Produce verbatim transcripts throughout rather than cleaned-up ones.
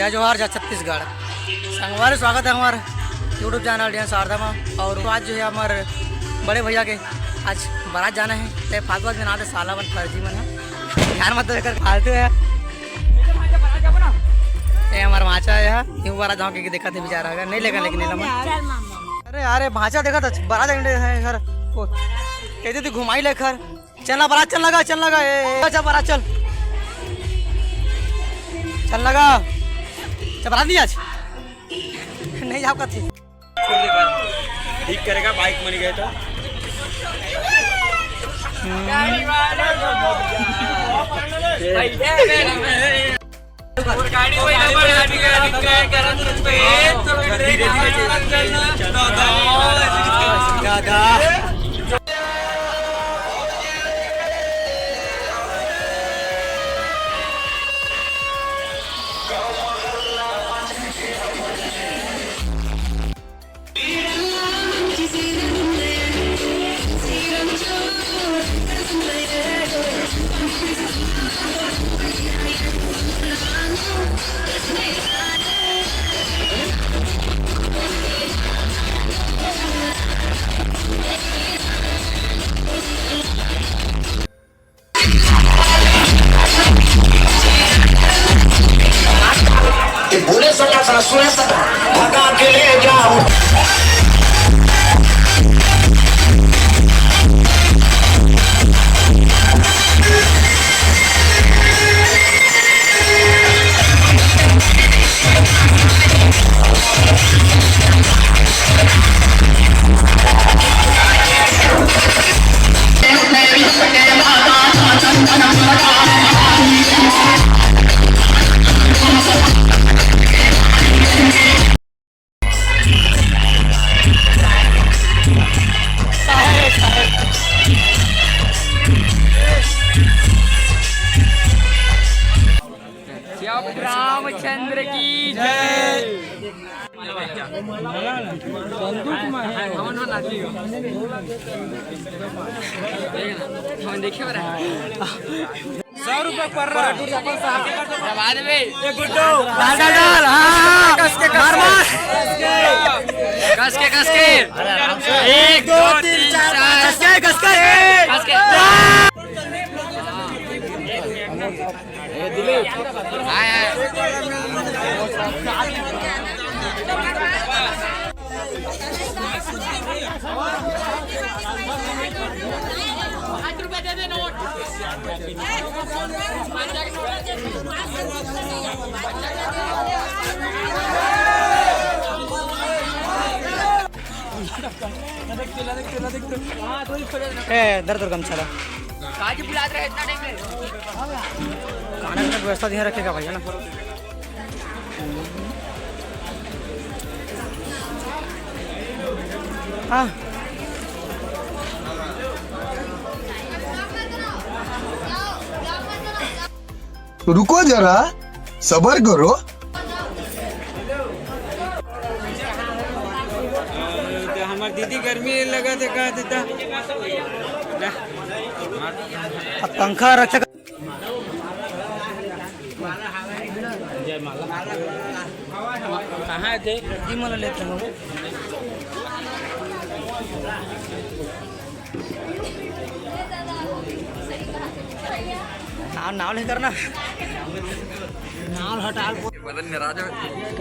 जोहार, जय छत्तीसगढ़। संगवारी, स्वागत है हमारे YouTube चैनल डियन शारदा मा। और आज जो है हमारे बड़े भैया के आज बारात जाना है, ते फालतू आज बना दे साला मन फर्जी मन है। ध्यान मत दो, एकर फालतू है। ये हमारा माचा है, यूं बारात जाओ के देखा थे बेचारा, अगर नहीं लेगा लेकिन नहीं लमा। अरे अरे भांचा देखा था, बारात जाने है घर। ओ, कहते थे घुमाई ले घर। चल ना बारात, चल लगा, चल लगा, ए, ए, चल बारात, चल। चल लगा। चल बारात नहीं आज। नहीं जाओ कथे। ठीक करेगा, बाइक मन गए तो। जब रामचंद्र की जय। देखिए बड़ा। सौ रुपये पड़ रहा है। बाद में। ये गुड्डू। डाल, डाल, डाल। हाँ, हाँ। कस के, कस के। मार, मार। कस के, कस के। एक, दो, तीन, चार। कस के, कस के। कस के। आए, आए। ए, दर दर गमछा ला। काजी बुलात रहे इतना टाइम में। खाना का व्यवस्था ध्यान रखेगा भैया ना। हाँ। रुको जरा, सबर करो। तो हमार दीदी गर्मी लगा थे, कहा देता। अब पंखा रख सक- कहाँ है थे? जी, मैं लेता हूँ। नाव, नाव नहीं करना। नाव हटा। बदन नाराज हो।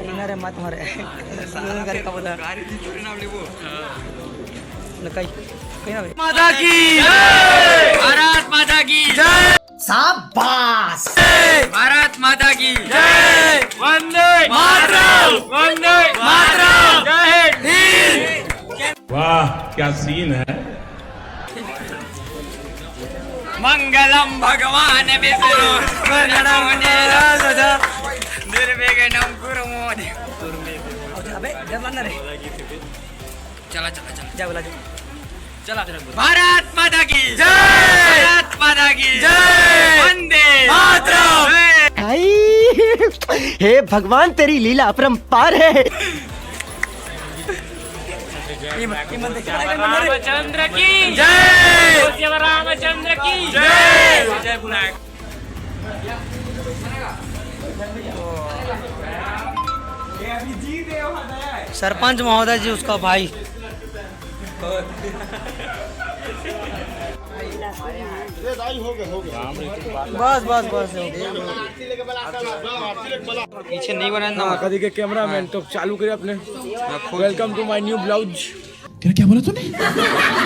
नहीं ना रे, मत मारे। साला करके बोला। गाड़ी की चोरी नाम लेबो। न कहीं, कहीं ना बे। माता की जय। भारत माता की जय। शाबाश। भारत माता की जय। वंदे मातरम। वंदे मातरम। जय हिंद। वाह, क्या सीन है। मंगलम भगवान विष्णु। निर्विघ्नं कुरु मोदे। अबे, डर लग रहा है। चला, चला, चला। जा, बोला, जा। चला। भारत माता की जय। भारत माता की जय। वंदे मातरम। जय। आई, हे भगवान, तेरी लीला अपरंपार है। रामचंद्र की जय। रामचंद्र की जय। जय। जय। जय। सरपंच महोदय जी, उसका भाई। बस, बस, बस, हो गया। पीछे नहीं बना ना। हाँ, कभी के कैमरा मैन तो चालू करे अपने। Welcome to my new blouse। तेरा क्या बोला तूने?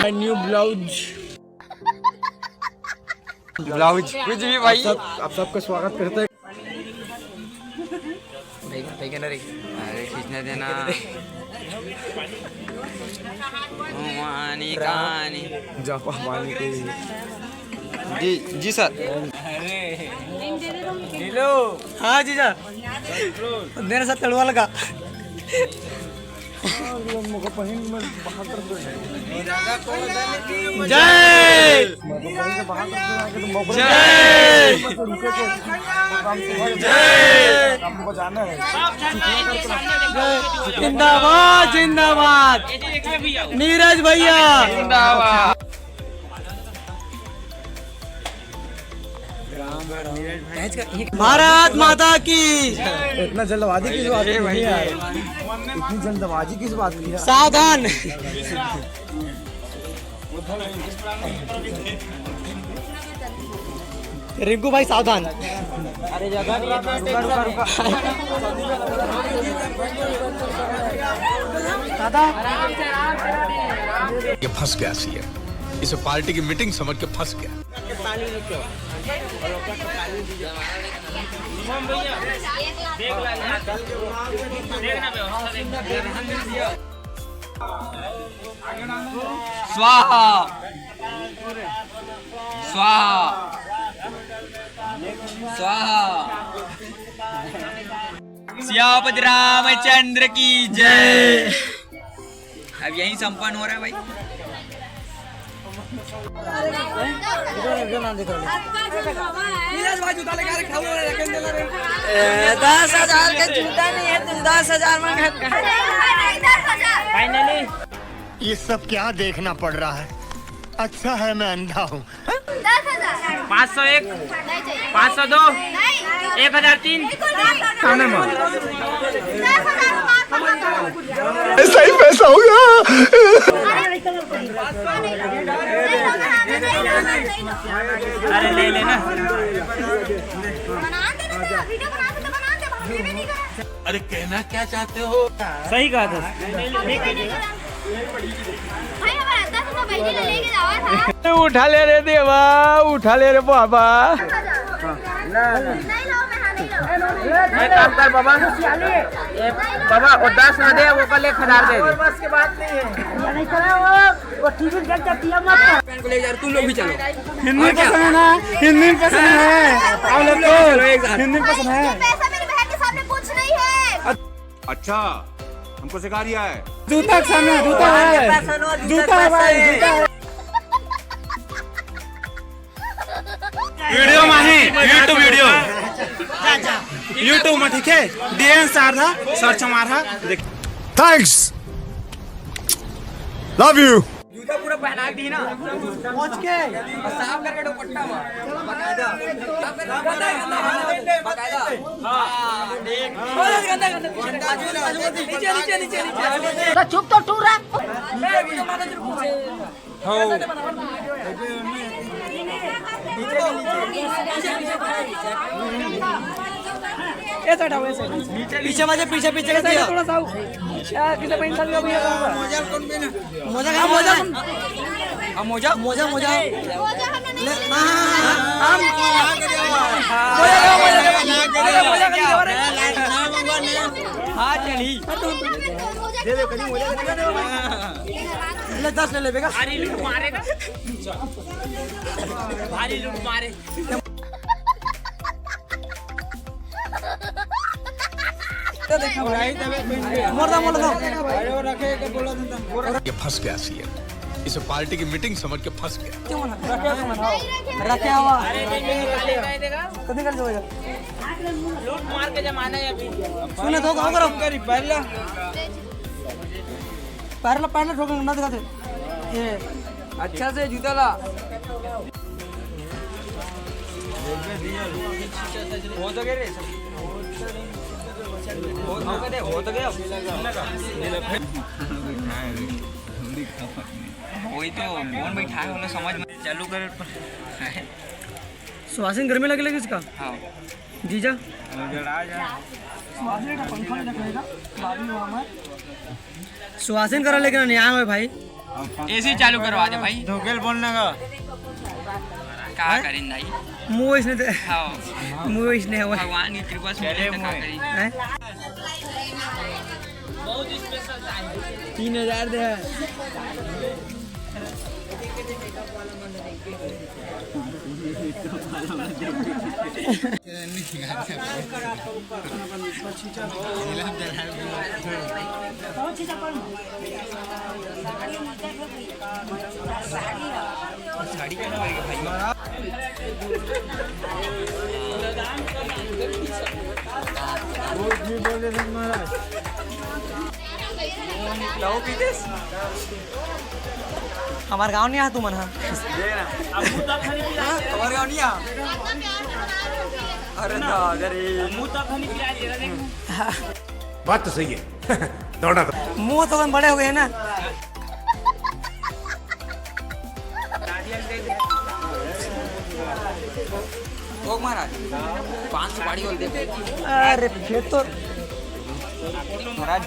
My new blouse। ब्लाउज कुछ भी भाई। आप सब, आप सबका स्वागत करते हैं। भाई, भाई कहना रे। अरे खींचने देना। पानी, पानी। जा, पानी के। जी, जी सर। हेलो। हाँ जीजा, मेरे साथ तड़वा लगा। जय। जय। जय। जिंदाबाद, जिंदाबाद। नीरज भैया जिंदाबाद। भारत माता की। इतना जल्दबाजी किस बात की है यार? इतनी जल्दबाजी किस बात की है? सावधान। रिंकू भाई सावधान। अरे रुका, रुका, रुका। दादा। ये फंस गया सीएम, इसे पार्टी की मीटिंग समझ के फंस गया। स्वाहा। स्वाहा। स्वाहा। सियापति रामचंद्र की जय। अब यहीं संपन्न हो रहा है भाई। ए, दस हजार का जूता नहीं है, तुम दस हजार मांगत का। फाइनली ये सब क्या देखना पड़ रहा है? अच्छा है मैं अंधा हूँ। पाँच सौ एक, पाँच सौ दो, एक हजार तीन। सामने में। ऐसा ही पैसा होगा। अरे ले लेना। अरे कहना क्या चाहते हो? सही कहा था। भाई, हमारा दस रुपया बहनी ने लेके जावा था। उठा ले रे देवा, उठा ले रे बाबा। नहीं लो, मैं हाँ, नहीं लो। एक काम कर बाबा, ए, बाबा, वो दस ना दे, वो कल एक हजार दे दे। बस की बात नहीं है। वो टीवी जल जाती है, मत। बहन को ले जा, तुम लोग भी चलो। हिंदी पसंद है ना? हिंदी पसंद है आप लोग को? हिंदी पसंद है। पैसा मेरी बहन के सामने कुछ नहीं है। अच्छा, हमको सिखा रिया है। जूता के सामने जूता है। जूता है भाई, जूता है। वीडियो में है, YouTube वीडियो। YouTube में, ठीक है? डीएन शारदा search मारा, देख। Thanks, love you। जूता पूरा पहना दी ना। पहुंच के। साफ करके दुपट्टा मार। बकायदा। बकायदा। हाँ, देख। गंदा, गंदा, गंदा। नीचे, नीचे, नीचे, नीचे। तो चुप तो टूरा। हाँ। ऐसा हटाओ, ऐसा। पीछे, पीछे, पीछे कर दिया। थोड़ा सा आओ। यार, किसे पहन सकते हो भैया, कहूँगा। मोजा कहाँ, मोजा? अब मोजा? मोजा, मोजा। ले, हाँ, हाँ, हाँ, हाँ। मोजा दो, मोजा दो। मोजा, मोजा कहाँ है? हाँ, चली। दे दे, कहीं मोजा दे दे। ले, दस ले ले, बेगा। भारी लूट मारे ना। भारी लूट मारे। मोर दा, मोर दा। ये फंस गया सीएम, इसे पार्टी की मीटिंग समझ के फंस गया। क्यों ना? रखे हुआ। कभी कर दो। लूट मार के जमाना है अभी। सुने तो, करो। पहला, पहला ठोक ना दिखाते। ये अच्छा से जूता ला। हो सके रे। हो, हो गया, हो तो गया। वही तो, कौन बैठा है, वो लोग समझ में। चालू कर। सुहासिन गर्मी लगे लगे इसका। हाँ। जीजा। सुहासिन करा लेकिन नहीं आए भाई। एसी चालू करवा दे भाई। धोखेल बोलना का। का करें भाई? मुंह इसने दे। हाँ। मुंह इसने हुआ। भगवान की कृपा से चले का मुंह। करें। हैं? तीन हजार दे। हमार गांव नहीं आ तुमन हा। हमार गांव नहीं आ। अरे दादा रे। बात तो सही है। दौड़ा तो। मुंह तो बड़े हो गए ना। भोग महाराज, पान सुपारी बोल दे। अरे फिर तो महाराज।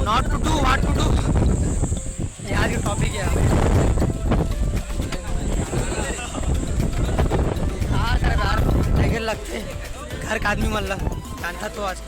Not to do, what to do? ये आज का टॉपिक है। हाँ सर, यार, देखे लगते घर का आदमी मन ला जानता तो आज।